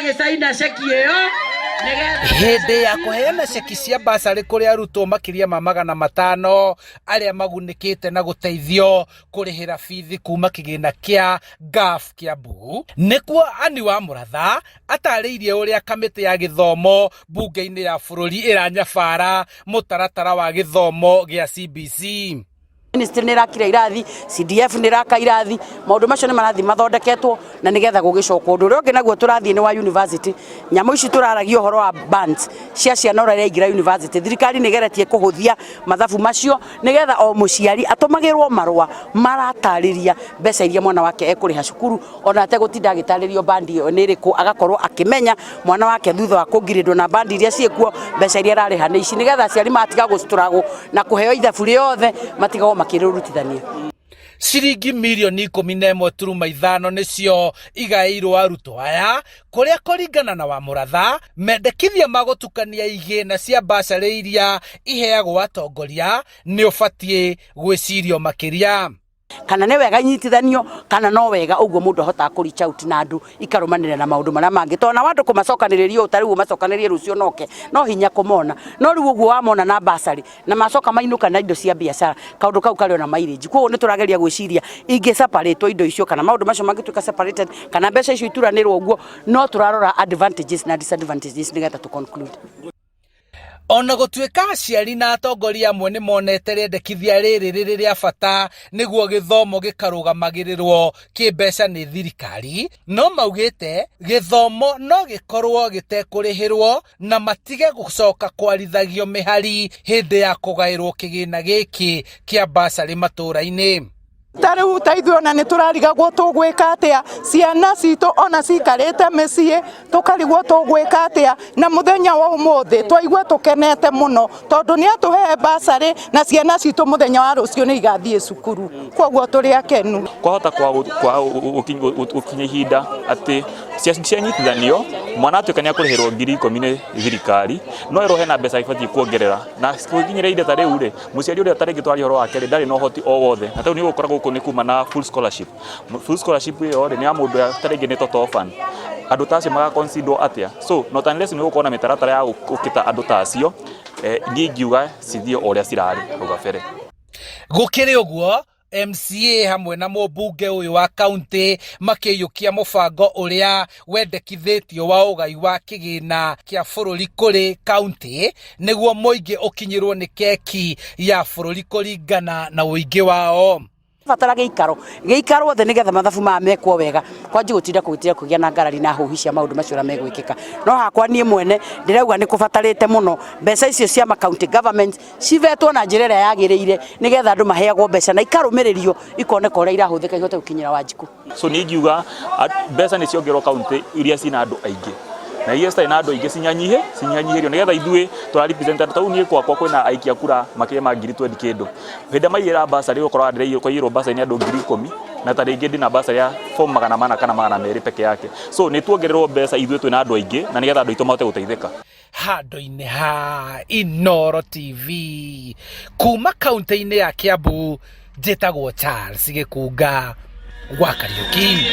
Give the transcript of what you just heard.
Agĩcaina ceki ĩyo nĩgetha Hĩndĩ ya kũheana ceki cia basarĩ kũrĩ arutwo makĩria ma 500 arĩa magunĩkĩte na gũteithio kũrĩhĩra bithi kuma kĩgĩna kĩa GAF Kiambu, nĩkuo Anne wa Mũratha atarĩirie ũrĩa kamĩtĩ ya gĩthomo mbunge-inĩ ya bũrũri ĩranyabara mũtaratara wa gĩthomo gĩa CBC. Ministry nĩ ĩrakire irathi, CDF nĩ ĩraka irathi, maũndũ macio nĩ marathiĩ mathondeketwo na nĩgetha gũgĩcokwo. Ũndũ ũrĩa ũngĩ naguo tũrathiĩ nĩ wa university, nyamũ ici tũraragia ũhoro wa bands cia ciana ũrĩa iraingĩra university, thirikari nĩ ĩgeretie kũhũthia mathabu macio nĩgetha o mũciari atũmagĩrwo marũa maratarĩria mbeca iria mwana wake ekũrĩha cukuru ona ategũtinda agĩtarĩrio bandi ĩyo nĩ ĩrĩkũ, agakorwo akĩmenya mwana wake thutha wa kũngirĩndwo na bandi iria ciĩkuo mbeca iria ararĩha nĩ ici, nĩgetha aciari matiga gũstruggle na kũheo ithabu rĩothe matigagwo makĩrĩrutithania. Ciringi mirioni 11.5 nĩcio igaĩirwo arutwo aya, kũrĩa kũringana na Wamũratha, mendekithia ma gũtukania igĩna cia mbacarĩ iria iheagwo atongoria nĩ ũbatiĩ gwĩcirio makĩria. Kana nĩ wega inyitithanio kana no wega ũguo mũndũ ahotaga kũ reach out na andũ ikarũmanĩrĩra na maũndũ marĩa mangĩ, tondũ na andũ kũmacokanĩrĩria ũũ ta rĩu ũmacokanĩrĩrie rũciũ noke no hinya kũmona, no rĩu ũguo wamona na bursary na macoka mainũka na indo cia biacara, kaũndũ kau karĩ ona mileage. Koguo nĩ tũrageria gwĩciria ingĩ separate indo icio kana maũndũ macio mangĩtuĩka separated kana mbeca icio ituranĩrwo ũguo, no tũrarora advantages na disadvantages nĩgetha tũ conclude. Ona gũtuĩka aciari na atongoria amwe nĩ monete rĩendekithia rĩrĩ rĩrĩ rĩa bata nĩguo gĩthomo gĩkarũgamagĩrĩrwo kĩmbeca nĩ thirikari, no maugĩte gĩthomo no gĩkorwo gĩtekũrĩhĩrwo na matige gũcoka kwarithagio mĩhari hĩndĩ ya kũgaĩrwo kĩgĩna gĩkĩ kĩa mbacarĩ matũũra-inĩ. Ta rĩu ta ithuĩ ona nĩ tũrarigagwo tũgwĩka atĩa, ciana citũ ona cikarĩte mĩciĩ tũkarigwo tũgwĩka atĩa, na mũthenya wa ũmũthĩ twaigua tũkenete mũno tondũ nĩ atũhe basarĩ na ciana citũ mũthenya wa rũciũ nĩ igathiĩ cukuru, koguo tũrĩ akenu. Kwahota gũkinya ihinda atĩ cianyitithanio mwana atuĩka nĩ akũrĩhĩrwo 10,000 nĩ thirikari, no ĩrwo hena mbeca ĩbatiĩ kuongerera, na gũkinyĩra ihinda ta rĩu rĩ, mũciari ũrĩa tarĩngĩ twaria ũhoro wake rĩ, ndarĩ na ũhoti o wothe, na tarĩu nĩ ũgũkora gũkũ nĩ kuma na full scholarship. Full scholarship ĩyo rĩ, nĩ ya mũndũ ũrĩa tarĩngĩ nĩ total orphan. Andũ ta acio maga consider atĩa? So not unless nĩ gũkorwo na mĩtaratara ya gũkita andũ ta acio, niĩ ingiuga cithiĩ o ũrĩa cirarĩ hau gabere. Gũkĩrĩ ũguo, MCA hamwe na mũmbunge ũyũ wa kaunti makĩiyũkia mũbango ũrĩa wendekithĩtio wa ũgai wa kĩgĩna kĩa bũrũri kũrĩ kaunti nĩguo mũingĩ ũkinyĩrwo nĩ keki ya bũrũri kũringana na ũingĩ wao. Batara gĩikaro gĩikarwo thĩ nĩgetha mathabu maya mekwo wega, kwanji gũtinda kũgĩtinda kũgĩa na ngarari na hũhi cia maũndũ macio ũrĩa megwĩkĩka. No hakwa niĩ mwene ndĩrauga nĩ kũbatarĩte mũno mbeca icio cia ma county government civetwo na njĩra ĩrĩa yagĩrĩire nĩgetha andũ maheagwo mbeca na ikarũmĩrĩrio ikoneka ũrĩa irahũthĩka ihote gũkinyĩra Wanjikũ. So niĩ ingiuga mbeca nĩ ciongererwo kaunti iria cina andũ aingĩ na iria citarĩ na andũ aingĩ cinyanyihe cinyihanyihĩrio nĩgetha ithuĩ tũra represent andũ. Tarĩu niĩ gwakwa kwĩna aikia kura makĩria ma ngiri twendi kĩndũ. Hĩndĩ ĩrĩa maiyĩra bursary ũkoraga ndĩraiyĩrwo bursary nĩ andũ 10,000 na ta rĩngĩ ndĩna bursary ya form 400 kana 200 peke yake. So nĩ tuongererwo mbeca ithuĩ twĩna andũ aingĩ na nĩgetha andũ aitũ mahote gũteithĩka. Handũ-inĩ ha Inooro TV kuma kaunti-inĩ ya Kiambu, njĩtagwo Charles Gĩkunga wa Kariũki.